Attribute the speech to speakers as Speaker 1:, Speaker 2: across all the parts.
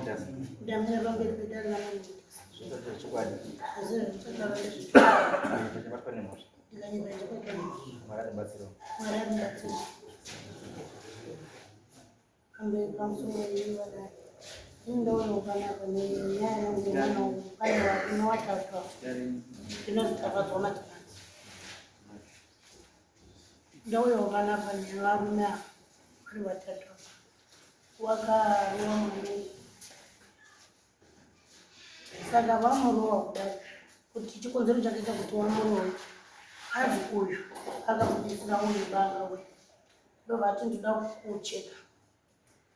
Speaker 1: Mutasa.
Speaker 2: Ndamira pamberi pedare ramambo Mutasa.
Speaker 1: Zvese zvechokwadi.
Speaker 2: Zvese zvichataura ndezvechokwadi.
Speaker 1: Ndichabatwa nemhosva.
Speaker 2: Ndikanyepa ndichabatwa nemhosva.
Speaker 1: Mwari atibatsirewo.
Speaker 2: Mwari atibatsire. Pamberi pamusoro yevadare. Ini ndaona panapa nenyaya yangu yemwana wangu pane varume watatu ava. Ndinonzi Tafadzwa Matipanzi. Ndauyawo panapa nevarume ava vari vatatu ava. Wakarova mwana saka vamurova kudai kuti chikonzero chakaita kuti wamurova anzi uyu akabudisira uyu banga uyu ndobva ati ndoda kucheka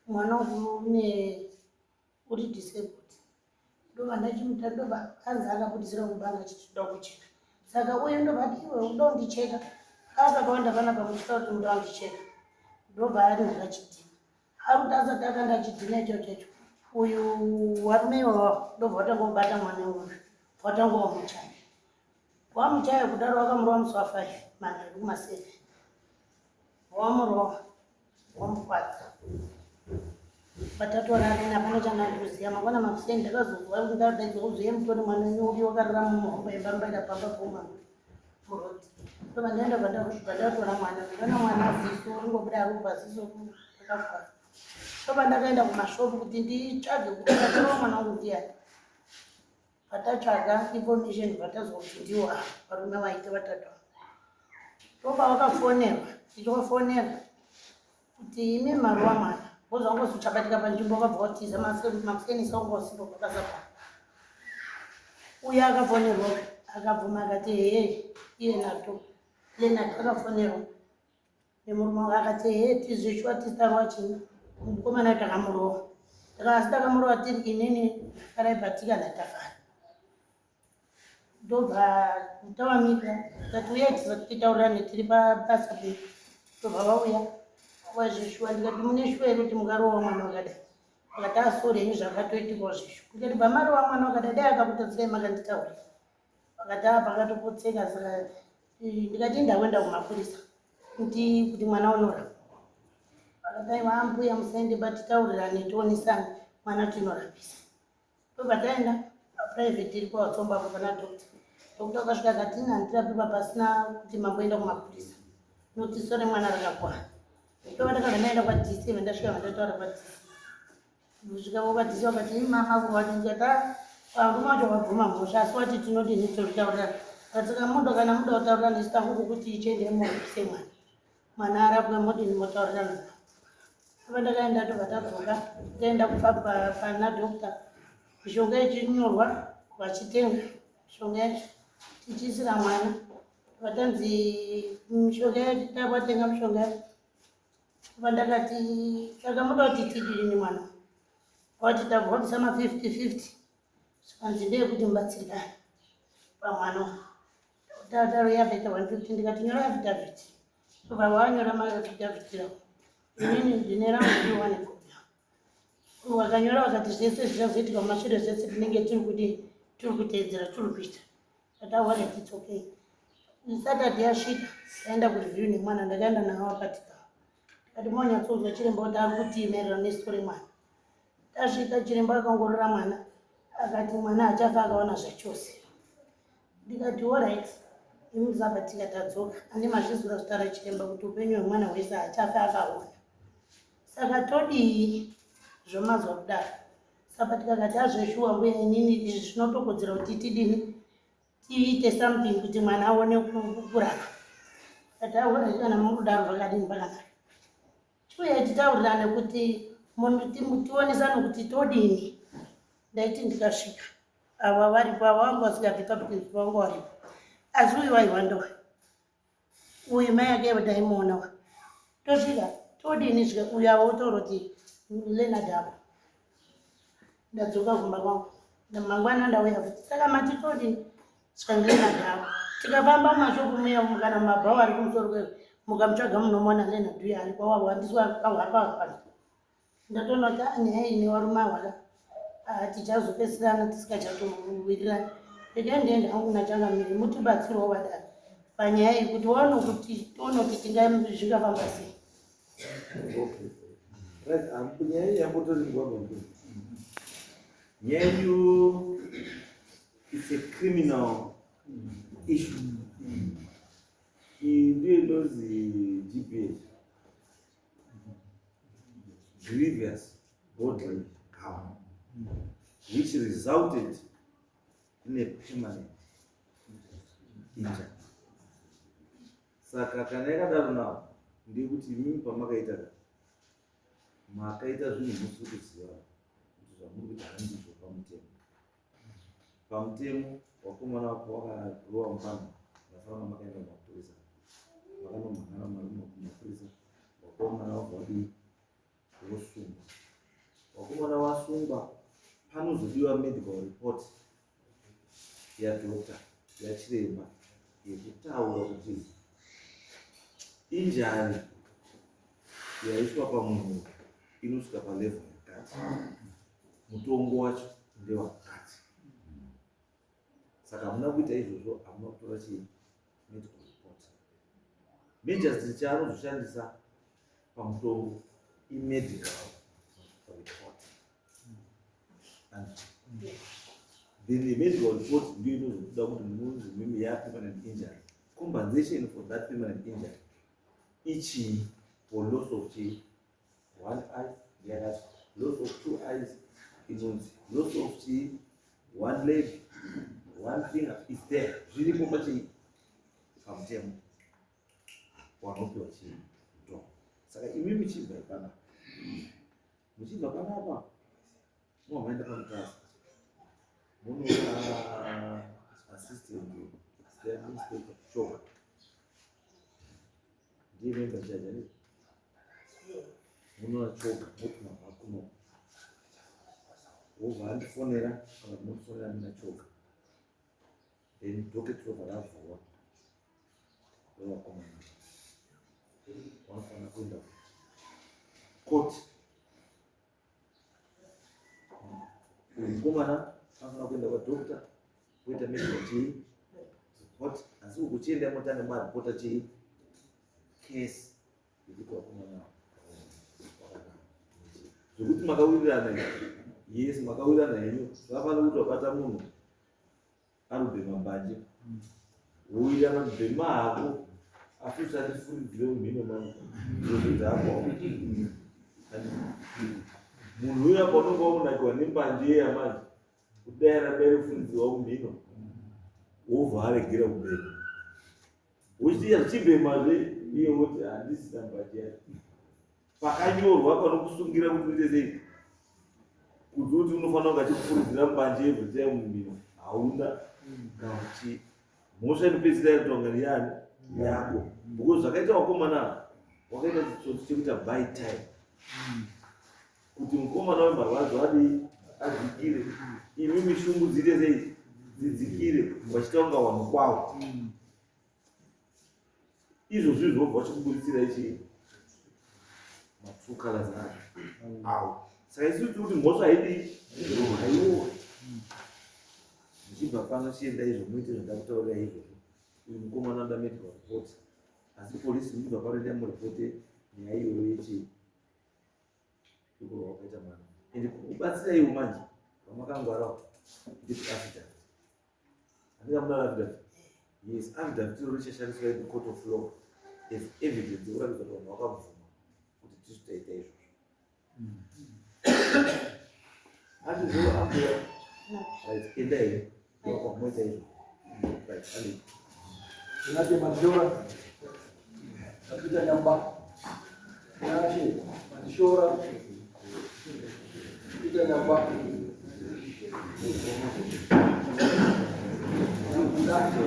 Speaker 2: mwana uyu une uri disabled ndobva ndachimuta ndobva anzi akabudisira mubanga achiti ndoda kucheka saka uyu ndobva ati iwe uda kundicheka akakawanda panapa muchita kuti muda kundicheka ndobva ari ndakachidhina ari kuti asati akanda chidhina icho chacho uyu warume iwawa ndobva watanga kubata mwana uyu watanga wamuchaya wamuchaya kudaro wakamurova musi wa5 manheru kuma7 wamurova wamukwadza vatatorarina hapana chandandikuziva mangwana makuseni ndakazozwa kuti ndadaidzwa kuzive mutori mwana wenyu uri wakarara muhomba yembambaira pamba pomama muroad ndobva ndaenda bvandatora mwana ndaona mwana ziso ringobuda ropa ziso rakakwadza ndobva ndakaenda kumashopu kuti nditsvage kuti ndatora mwana wangu ndiani patatsvaga information vatazwa kuti ndiwo ava varume vaite vatatu ava ndopa wakafonerwa tichiwafonerwa kuti imi marova mwana wozvangozi uchabatika panzvimbo wakabva watiza makuseni saungosipo pabasa pano uyo akafonerwa akabvuma akati hee iye nato Leonard akafonerwa nemurume wake akati hee tizvishuwa tisarwa chii mukomana takamurova asi takamurova tiri inini karaibatika natafara ndobva tavamika tati uyai titaurirane tiri pabasa pedu ndobva vauya wazvishuwa ndikati mune shuwa here kuti mungarova mwana wakadai akati asori henyu zvakatoitikawo zvishu ndikati bvamarova mwana wakadai dai akakutadzirai makanditaurira vakati a pakatopotseka saka ndikati ndakuenda kumapurisa kuti kuti mwana unorapwa vakati aiwa ambuya musaende batitaurirane tionesane mwana tinorapisa ndobva taenda paprivate iri kwawatsomba apo pana doctor doctor akasvika akati ini handirapipa pasina kuti mamboenda kumapurisa nokuti ziso remwana rakakwana ndobva ndakabva ndaenda kwaDC vandasvika vandataura kwaDC kusvika kwaDC vakati imi mama kuvatikata varume vacho vabvuma mhosva asi wati tinodini toritaurira katsika mudo kana muda kutaurira nesu tangu kuti ichiende murapise mwana mwana arapwe modini motaurirana apa ndakaenda tobva tadzoka taenda kubva pana doctor mishonga ichinyorwa vachitenga mishonga yacho tichiisira mwana vatanzi mishonga yacho tavatenga mishonga yacho pandakati saka muda kuti tidini mwana wati tabvabisa ma50 50 zvikanzi ndeyekuti mubatsirikane pamwana tadaro yabvaita 150 ndikati nyora affidavit obva vanyora maaffidavit ravo inini ndine rangu ndiwane kopi vakanyora vakati zvese zvichazoitika mumashure zvese tinenge tiri kudi tiri kuteedzera tiri kuita ndataura it's okay Saturday yasvika taenda kureview nemwana ndakaenda nawo akatika ndikati monyatsonzwa chiremba kuti ari kuti maererano neziso remwana tasvika chiremba akangorora mwana akati mwana achafa akaona zvachose ndikati alright imusabatika tadzoka ane mazvizura zvitaura chiremba kuti upenyu hwemwana hwese achafa akaona saka todii zvomazwa kudaro sabatika akati azveshuwa mbuya inini izvi zvinotokodzera kuti tidini tiite something kuti mwana aone kurapa ati aona kana murikudaro zvakadini pakanaka chiuya titaurirane kuti tionesane kuti todini ndaiti ndikasvika ava varipo ava vangu vasingabvi pabhizinesi vangu varipo asi uyu waiwandowa uyu mai ake ndaimuona wa tosvika todini svika uyu ava otaura kuti Leonard apo ndadzoka kumba kwangu mangwana ndauya futi saka mati todini svika Leonard apo tikafamba mumashopu muya kana mumabhawa ari kumusoro kweyo mukamutsvaga munomuona Leonard uyo ari kwawavo handiswa awapapano ndatoona kuti ah, nyaya iyi nevarume awaka ah, tichazopedzisirana tisikachatowirirani regai ndiende hangu nachangamire mutibatsirewo vadare panyaya iyi kuti waone kuti tione kuti zvingafamba sei
Speaker 3: Okay. Right, nyaya iyi yambotoringwa bambo. Nyaya yenyu, it's a criminal issue. Iyi ndiyo inonzi GBH, grievous bodily harm which resulted in a permanent injury. Saka kana yakadaro nawo, ndekuti imimi pamakaita ka, makaita zvinhu musiri kuziva kuti zvamuri kuita handizvo pamutemo. Pamutemo, wakomana wako wakarova mupano, vafanira makaenda kumapurisa, vakanomhan'ara mari kumapurisa. Wakomana wabva wadii? Wosungwa. Wakomana wasungwa, panozodiwa medical report yadoctor, yachiremba, yekutaura kuti injury yaiswa pamunhu inosvika palevel yakati, mutongo wacho ndewakati. Saka hamuna kuita izvozvo, hamuna kutora chii, medical report. Magistrate chaanozoshandisa pamutongo imedical report, and then the medical report ndiyo inozobuda kuti munonzi mimi yapermanent injury, compensation for that permanent injury ichii. For loss of chii, one eye yakati, loss of two eyes inonzi, loss of chii, one leg, one finger is there. Zviripo pachii, pamutemo, wanopiwa chii, mutongo. Saka imi muchibva ipanapa, muchibva panapa, muhamaenda paMutasa, munoona assistant inspector Choga, ndiye member judge ani, munoona Choga, moti mabva kuno, wobva andifonera kana kuti motifonera mina Choga, then docket robva ravhurwa revakomana vanofanira kuenda court. Uyu mukomana anofanira kuenda kwadoctor kuita medical chii, report. Asi ukuchienda motanga maripota chii, case yekuti vakomana vakadaro, zvekuti makawirirana. Yes, makawirirana henyu. Zvakafanira kuti wabata munhu arubhema mbanje, wowirirana kuti bhema hako asi usandifuridzire mumhino mangu, zvokuita hako. Munhu uya paunonga wakunakiwa nembanje iya manje, kudai ramba irifuridzirwa mumhino, wobva aregera kubhema, wochiti chibhemazve, iye woti handisina mbanje yacho. Pakanyorwa panokusungira kuti uite sei, kuti uti unofanira kunge achikufuridzira mbanje every time mumhino, hauna. Kana kuti mhosva inopedzisira yakutonga ndiyani? Yako, because zvakaita vakomana, wakaita chitsotsi chekuita buy time kuti mukomana wemarwadzo adii, adzikire, imi mishungu dziite sei, dzidzikire, vachiita kunga vanhu kwavo. Izvozvi zvobva vachikuburitsira ichi matrue colors acho awo. Saka isu tiri kuti mhosva haidi, haiwo. Muchibva pano, chienda izvo, muite zvandakutaurira izvozvo. Uyu mukomana anoda medical report, asi polisi muchibva pano, endai muripote nyaya iyoyo yechi yekurwa wakaita mwana. Ende kukubatsiraiwo manje vamakangwarawo ndekuti affidavit, handingamuda affidavit. Yes, affidavit iro richashandiswa in the court of law as evidence yekuratidza kuti vanhu vakabvuma kuti tisu taita izvozvo. Handizvo, ambuya? Right, endai moita izvozvo. Right, andi.
Speaker 4: Tinashe Mandishora, Peter Nyamba, Tinashe Mandishora, Peter Nyamba. Tinashe.